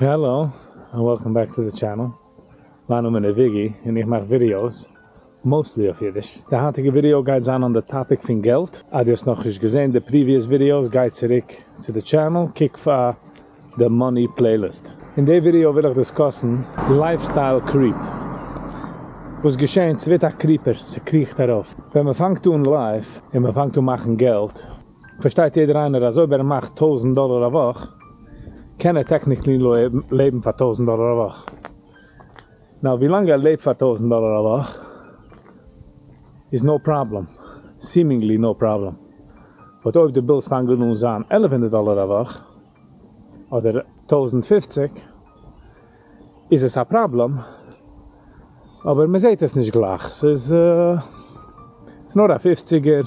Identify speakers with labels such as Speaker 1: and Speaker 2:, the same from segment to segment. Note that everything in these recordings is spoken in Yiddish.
Speaker 1: Hello and welcome back to the channel, מיין נאמען איז וויגי און איך מאך videos mostly אויף אידיש. די היינטיגע ווידיאו גייט זיין on the topic פון געלט, אז דו האסט נאכנישט געזען די previous videos גיי צוריק צו די channel קוק פאר די money playlist. אין די ווידיאו וויל איך discuss ן lifestyle creep. וואס געשענט? ס'ווערט א creeper, ס'קריכט ארויף. ווען מ'פאנגט אן life און מ'פאנגט אן מאכן געלט, פארשטייט יעדער איינער אז אויב ער מאכט 1000 דאלער א וואך, קען ער technically לעבן פאר 1000 דאלער א וואך. Now, ווילאנג ער לעבט פאר 1000 דאלער א וואך, איז no problem. Seemingly no problem. But אויב די bills פאנגען אן זיין 1100 דאלער א וואך, אדער 1050, איז עס א פראבלעם, אבער מען זעט עס נישט גלייך. ס'איז נאר א פופציגער,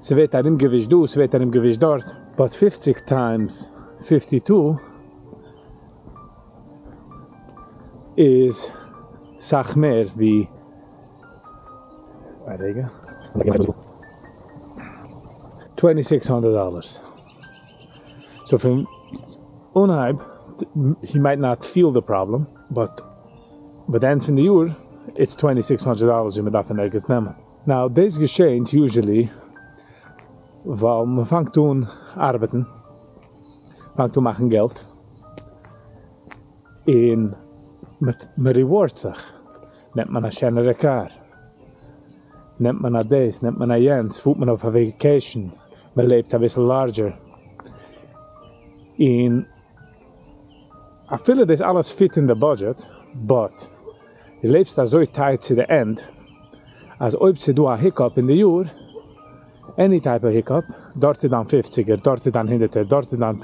Speaker 1: ס'ווערט ארומגעווישט דא, ס'ווערט ארומגעווישט דארט. But 50 times 52 איז סאך מער ווי א רגע, 2600 dollars. So פון אנהייב, he might not feel the problem, but by the end פון די יאר, it's 2600 dollars ווי מען דארף אין ערגעץ נעמען. Now, דאס געשענט usually, ווייל מען פאנגט אן ארבעטן, פאנגט אן מאכן געלט, און מען reward זיך. נעמט מען א שענערע קאר, נעמט מען א דאס, נעמט מען א יענץ, פארט מען אויף א vacation, מען לעבט אביסל larger. און אפילו דאס אלעס fit אין די budget, but דו לעבסט אזוי tight צו די end, אז אויב ס'איז דא א hiccup אין די יאר, any type of hiccup, דארט איז דיין פופציגער, דארט איז דיין הונדערטער, דארט איז דיין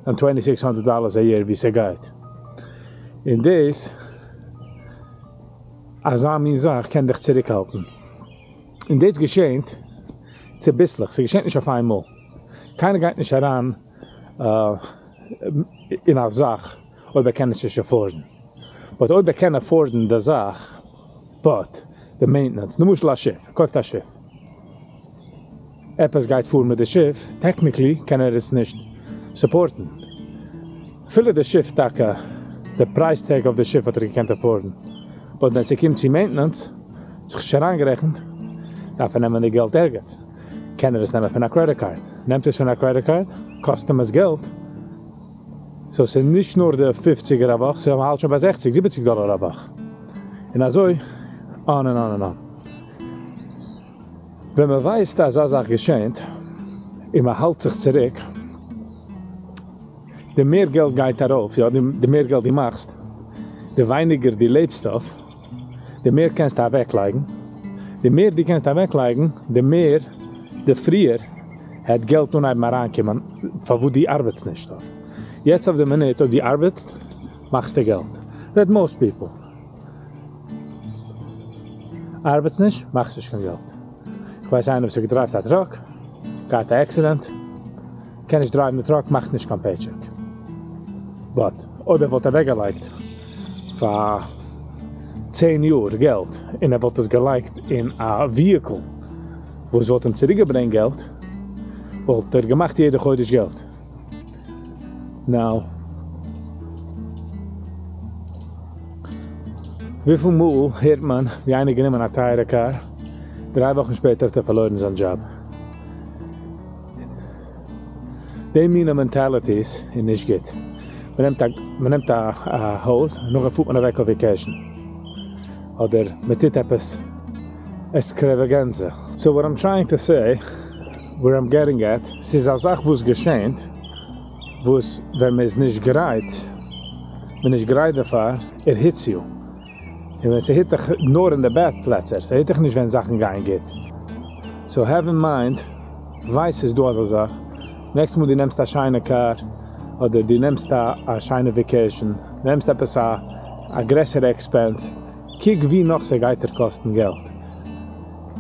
Speaker 1: 2600 dollars א year ווי ס'גייט. און דאס, אזא מין זאך קען דיך צוריקהאלטן. און דאס געשענט צוביסלעך, ס'געשענט נישט אויף איינמאל. קיינער גייט נישט אריין אין א זאך אויב ער קען עס נישט afford ן. But אויב ער קען afford ן די זאך, but די maintenance, למשל א שיף, ער קויפט א שיף. עפעס גייט פאר מיט די שיף, technically קען ער עס נישט support ן. אפילו די שיף טאקע, די price tag אויף די שיף האט ער געקענט afford ן. But ווען ס'קומט צו maintenance, זיך נישט אריינגערעכנט, דארף ער נעמען די געלט ערגעץ. קען ער עס נעמען פון א credit card. נעמט עס פון א credit card, קאסט אים עס געלט. So ס'איז נישט נאר די 50ער א וואך, ס'איז האלט שוין ביי 60, 70 דאלער א וואך. און אזוי, on and on and on. ווען מען ווייסט אז אזא זאך געשענט, און מען האלט זיך צוריק, די מער געלט גייט ארויף, יא, די מער געלט דו מאכסט, די ווייניגער דו לעבסט אויף, די מער קענסטו אוועקלייגן, די מער דו קענסט אוועקלייגן, די מער, די פריער, העט געלט אנהייבן אריינקומען, פאר וואס דו ארבעטסט נישט אויף. יעצט אויף די מינוט, אויב דו ארבעטסט, מאכסטו געלט. That most people. ארבעטסט נישט, מאכסט נישט קיין געלט. איך ווייס איינער וואס האט גע drive ט א truck, געהאט א accident, קען נישט drive ן די truck, מאכט נישט קיין paycheck. But אויב ער וואלט אוועקגעלייגט פאר 10 יאר געלט, און ער וואלט עס געלייגט אין א vehicle, וואס וואלט אים צוריקגעברענגט געלט, וואלט ער געמאכט יעדע חודש געלט. Now, וויפיל מאל הערט מען ווי איינער גענומען א טייערע קאר, 3 וואכן שפעטער האט ער פארלוירן זיין דזשאב. די מינע mentalities איז נישט גוט. מען נעמט א הויז, נאכדעם פארט מען אוועק אויף vacation. אדער מען טוט עפעס extravaganza. So what I'm trying to say, where I'm getting at, ס'איז א זאך וואס געשענט, וואס ווען מען איז נישט גרייט, מען איז נישט גרייט דערפאר, it hits you. און ווען ס' hit דיך נאר אין די bad פלעצער, ס' hit דיך נישט ווען זאכן גייען גוט. So have in mind, ווייס ס'איז דא אזא זאך, next מאל דו נעמסט א שיינע קאר, אדער דו נעמסט א שיינע vacation, נעמסט עפעס א גרעסערע expense, קוק ווי נאך ס'גייט דיר קאסטן געלט.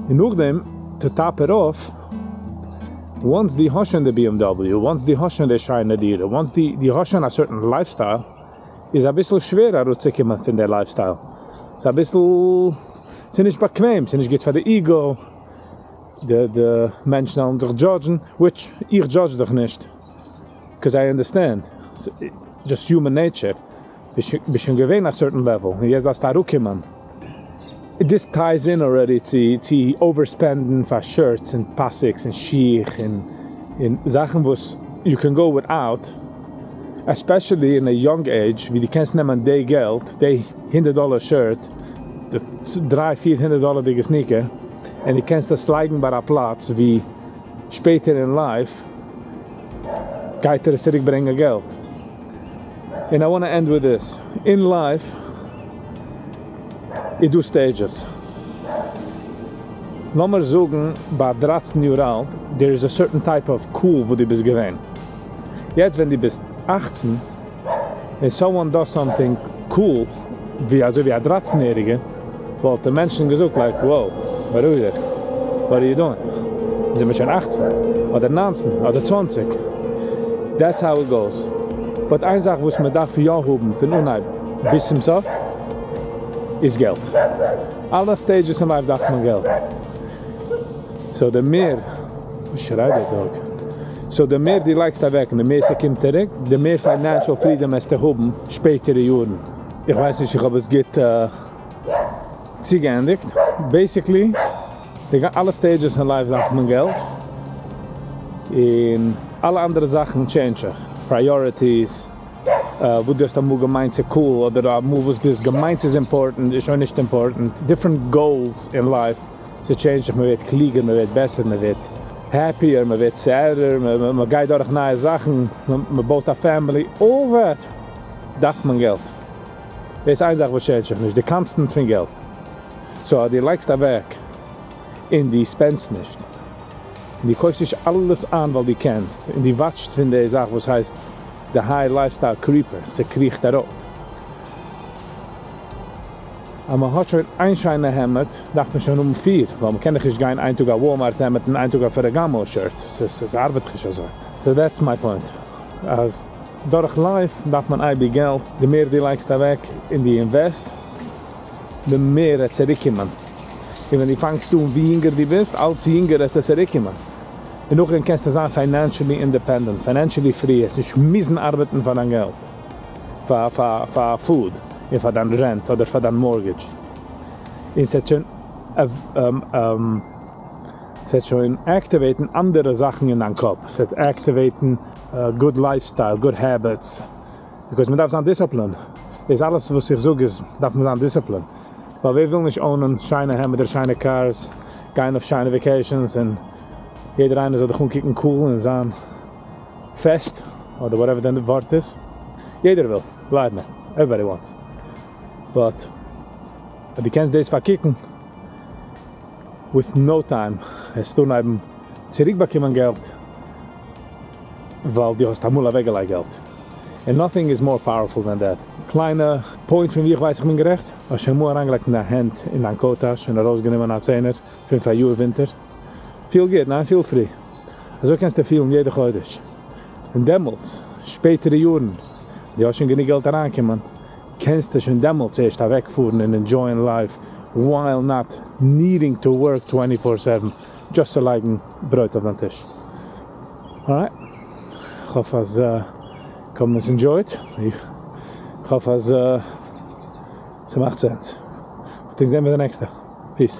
Speaker 1: און נאכדעם, to top it off, once דו האסט שוין די BMW, once דו האסט שוין די שיינע דירה, once דו האסט שוין א certain lifestyle, איז אביסל שווער אראפצוקומען פון דער lifestyle. ס'איז אביסל, ס'איז נישט באקוועם, ס'איז נישט גוט פאר די ego, די מענטשן וועלן זיך judge ן, which איך judge דיך נישט, because I understand. just human nature, ביסט שוין געווען א certain level און יעצט דארפסטו אראפקומען. This ties in already צו צו overspend ן פאר shirts און פאסיקס און שיך און און זאכן וואס you can go without, especially אין א young age ווי דו קענסט נעמען די געלט, די הונדערט דאלער shirt, די דריי פיר הונדערט דאלערדיגע sneaker, און דו קענסט עס לייגן ביי א פלאץ ווי שפעטער אין life גייט ער עס צוריק ברענגען געלט. און I wanna end with this, אין life איז דא stages. לאמיר זאגן ביי דרייצן יאר אלט, there is a certain type of cool וואס דו ביסט געווען. יעצט ווען דו ביסט אכצן און someone does something cool ווי אזוי ווי א דרייצן יעריגע, וואלט די מענטשן געזאגט like wow, ברודער, what are you doing? אונז זעמיר שוין אכצן, אדער ניינצן, אדער צוואנציג. That's how it goes. But איין זאך וואס מען דארף יא האבן פון אנהייב ביז צום סוף איז געלט. אלע stages אין life דארף מען געלט. So די מער, וואס שרייט דער dog? So די מער דו לייגסט אוועק און די מער ס'קומט צוריק, די מער financial freedom וועסטו האבן שפעטערע יארן. איך ווייס נישט איך האב עס גוט צוגעענדיגט. Basically, די אלע stages אין life דארף מען געלט, און אלע אנדערע זאכן change זיך. Priorities, וואס דו האסט אמאל געמיינט ס'איז cool, אדער אמאל וואס דו האסט געמיינט ס'איז important איז שוין נישט important. Different goals אין life, ס'טשעינדזשט זיך, מ'ווערט קלוגער, מ'ווערט בעסער, מ'ווערט happier, מ'ווערט sadder, מ'גייט דורך נייע זאכן, מ'בויט א family, all that דארף מען געלט. דאס איז איין זאך וואס טשעינדזשט זיך נישט, די constant פון געלט. So אז דו לייגסט אוועק און דו spend סט נישט, און דו קויפסט נישט אלעס איין ווייל דו קענסט, און דו watch סט פון די זאך וואס הייסט די high lifestyle creeper, ס'קריכט ארויף. אז מען האט שוין איין שיינע העמד, דארף מען שוין האבן פיר, ווייל מען קען דאך נישט גיין איין טאג א Walmart העמד און איין טאג א Ferragamo shirt, ס'ארבעט דאך נישט אזוי. So that's my point, אז דורך life דארף מען אייביג געלט, די מער דו לייגסט אוועק און דו invest, די מער וועט צוריקקומען. און ווען דו פאנגסט אן ווי יונגער דו ביסט, אלץ יונגער וועט עס צוריקקומען. און נאכדעם קענסטו זיין financially independent, financially free, וועסט נישט מוזן ארבעטן פאר דיין געלט, פאר פאר פאר food, און פאר דיין rent אדער פאר דיין mortgage. און ס'וועט שוין ס'וועט שוין activate ן אנדערע זאכן אין דיין קאפ, ס'וועט activate ן good lifestyle, good habits, because מ'דארף זיין disciplined. דאס אלעס וואס איך זאג איז דארף מען זיין disciplined. ווייל ווער וויל נישט own ען שיינע העמעדער, שיינע cars, גיין אויף שיינע vacations, און יעדער איינער זאל דיך אנקוקן cool און זיין פעסט, אדער whatever די ווארט איז. יעדער וויל, גלייב מיר, everybody wants. But אז דו קענסט דאס פארקוקן, with no time, וועסטו אנהייבן צוריקבאקומען געלט, ווייל דו האסט אמאל אוועקגעלייגט געלט. And nothing is more powerful than that. קליינע point פון ווי איך ווייס איך בין גערעכט, האסט שוין אמאל אריינגעלייגט אין דיין הענט אין דיין coat טאש און ארויסגענומען א צענער פון פאריאר ווינטער? Feel גוט, ניין? Feel free. אזוי קענסטו פילן יעדע חודש. און דעמאלטס, שפעטערע יארן, דו האסט שוין גענוג געלט אריינקומען, קענסטו שוין דעמאלטס ערשט אוועקפארן און enjoy ען life while not needing to work 24/7 just צו לייגן ברויט אויף דיין טיש. Alright. איך האף אז כ'האב עס enjoyed. איך האף אז ס'מאכט sense. זעהן מיר די נעקסטע. Peace.